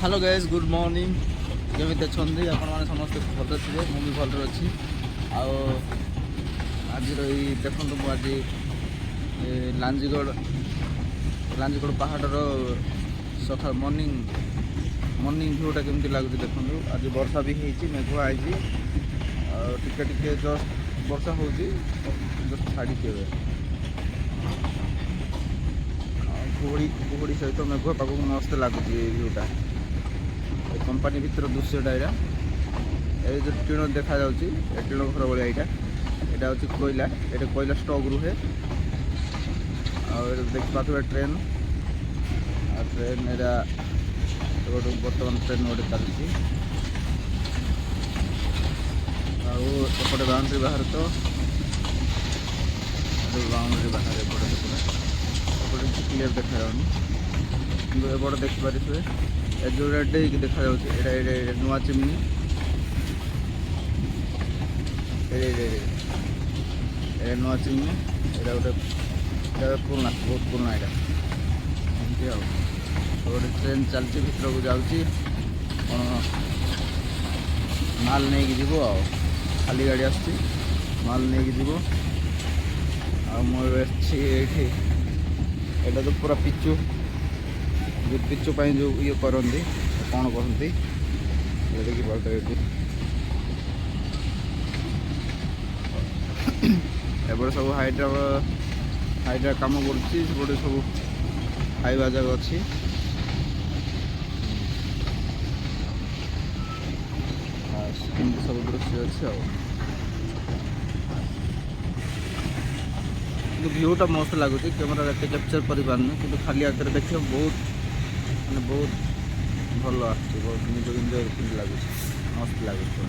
Hello guys, good morning. କେମିତି ଅଛନ୍ତି ଆପଣମାନେ? ସମସ୍ତେ ଭଲରେ ଥିବେ, ମୁଁ ବି ଭଲରେ ଅଛି। ଆଉ ଆଜିର ଏଇ ଦେଖନ୍ତୁ, ମୁଁ ଆଜି ଏ ଲାଞ୍ଜିଗଡ଼ ପାହାଡ଼ର ସକାଳ ମର୍ଣ୍ଣିଂ ଭିଉଟା କେମିତି ଲାଗୁଛି ଦେଖନ୍ତୁ। ଆଜି ବର୍ଷା ବି ହେଇଛି, ମେଘୁଆ ହେଇଛି ଆଉ ଟିକେ ଟିକେ ଜଷ୍ଟ ବର୍ଷା ହେଉଛି, ଜଷ୍ଟ ଛାଡ଼ିଛି ଏବେ। ଆଉ କୁହୁଡ଼ି କୁହୁଡ଼ି ସହିତ ମେଘୁଆ ପାଗକୁ ମସ୍ତ ଲାଗୁଛି ଏଇ ଭିଉଟା। ଏ କମ୍ପାନୀ ଭିତର ଦୃଶ୍ୟଟା ଏଇଟା। ଏଇ ଯେଉଁ ଟିଣ ଦେଖାଯାଉଛି, ଏ ଟିଣ ଘର ଭଳିଆ ଏଇଟା, ଏଇଟା ହେଉଛି କୋଇଲା। ଏଇଟା କୋଇଲା ଷ୍ଟକ୍ ରୁହେ। ଆଉ ଏଇଟା ଦେଖିପାରୁଥିବେ ଟ୍ରେନ୍। ଆଉ ଟ୍ରେନ୍ ଏଇଟା ଗୋଟେ, ବର୍ତ୍ତମାନ ଟ୍ରେନ୍ ଗୋଟେ ଚାଲିଛି। ଆଉ ଏପଟେ ବାଉଣ୍ଡ୍ରି ବାହାରେ ତ, ବାଉଣ୍ଡ୍ରି ବାହାରେ ଏପଟେ ସେପଟେ ଏପଟେ କିଛି କ୍ଲିୟର ଦେଖାଯାଉନି, କିନ୍ତୁ ଏପଟେ ଦେଖିପାରିଥିବେ, ଏ ଯେଉଁ ରେଡ୍ ହେଇକି ଦେଖାଯାଉଛି, ଏଇଟା ନୂଆ ଚିମ୍ନି। ଏଇଟା ନୂଆ ଚିମ୍ନି। ଏଇଟା ଗୋଟେ, ଏଇଟା ପୁରୁଣା, ବହୁତ ପୁରୁଣା ଏଇଟା। ଏମିତି ଆଉ ଗୋଟେ ଟ୍ରେନ୍ ଚାଲିଛି, ଭିତରକୁ ଯାଉଛି, କ'ଣ ମାଲ ନେଇକି ଯିବ। ଆଉ ଖାଲି ଗାଡ଼ି ଆସୁଛି, ମାଲ ନେଇକି ଯିବ। ଆଉ ମୁଁ ଏବେ ଅଛି ଏଇଠି। ଏଇଟା ତ ପୁରା ପିଚୁ, ଯେଉଁ ପିଚୁ ପାଇଁ ଯେଉଁ ଇଏ କରନ୍ତି, କ'ଣ କହନ୍ତି, ଦେଖିପାରୁଥିବେ ଏଠି। ଏପଟେ ସବୁ ହାଇଡ୍ରା ହାଇଡ୍ରା କାମ କରୁଛି। ସେପଟେ ସବୁ ଖାଇବା ଜାଗା ଅଛି। ଏମିତି ସବୁ ଦୃଶ୍ୟ ଅଛି। ଆଉ କିନ୍ତୁ ଭିଉଟା ମସ୍ତ ଲାଗୁଛି। କ୍ୟାମେରାରେ ଏତେ କ୍ୟାପଚର୍ କରିପାରୁନି, କିନ୍ତୁ ଖାଲି ଆଖିରେ ଦେଖିବ ବହୁତ, ମାନେ ବହୁତ ଭଲ ଆସୁଛି। ବହୁତ ନିଜକୁ ଏନ୍ଜୟ ଲାଗୁଛି, ମସ୍ତ ଲାଗୁଛି।